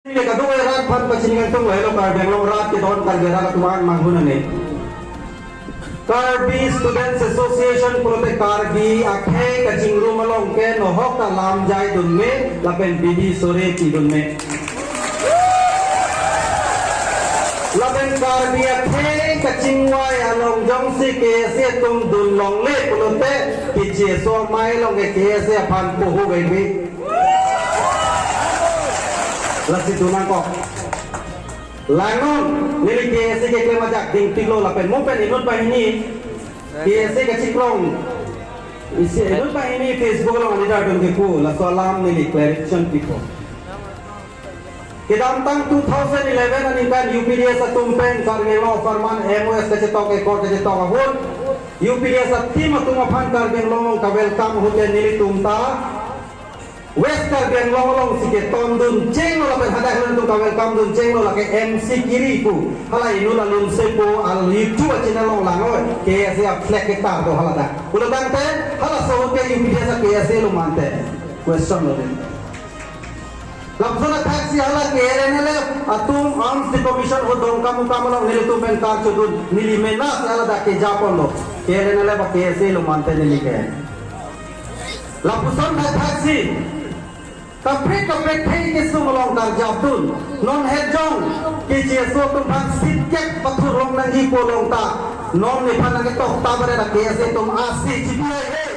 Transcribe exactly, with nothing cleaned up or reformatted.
Kadokave arat aphan pachini kangtung lahelo, Karbi Anglong arat kedon Karbi arat atum an manghun ane. Karbi Students Association pulote Karbi akhei kachingrum along ke nohok ta lam jaidun me lapen bidi sore pidun me. Lapen Karbi akhei kachingvai along jongsi K S A atum dun longle pulote kecheso amei along ke K S A aphan poho gaibe. Lasi dun nangkok. Langnon, neli K S A keklem ajak dingpiklo lapen mo pen inut banghini K S A kachikrong. Isi inut banghini Facebook along alidar dun kepu, laso alam neli clarification pipo. Kedamtang two thousand eleven aningkan U P D S atum pen Karbi Anglong apharman M O S kachetok, accord kachetok ahut, U P D S a-team atum aphan Karbi Anglong along ka-welcome ahut ke nelitum ta West Karbi Anglong alongsi ketondun chenglo lapen hadak nelitum ka-welcome dun chenglo, lake M C Giri pu, hala inut alun sepo, al YouTube channel along langnon, K S A flag ketar do hala dak. Pulo tangte halaso ahut ke U P D S a K S A lo mante. Question lo dei. Lapuson athaksi hala K L N L F atum arms decommission ahut Dongkamukam along nelitum pen karchodun, neli mena si hala dak kejaponlo. K L N L F a K S A lo mante neli ke. Lapuson athaksi kaprek kaprek akhei kesung along karjapdun. Non hetjong kecheso atum aphan sitkep pathurlong nangji pu along ta, non nephan nangketok ta bare la K S A atum asi chipi ai he.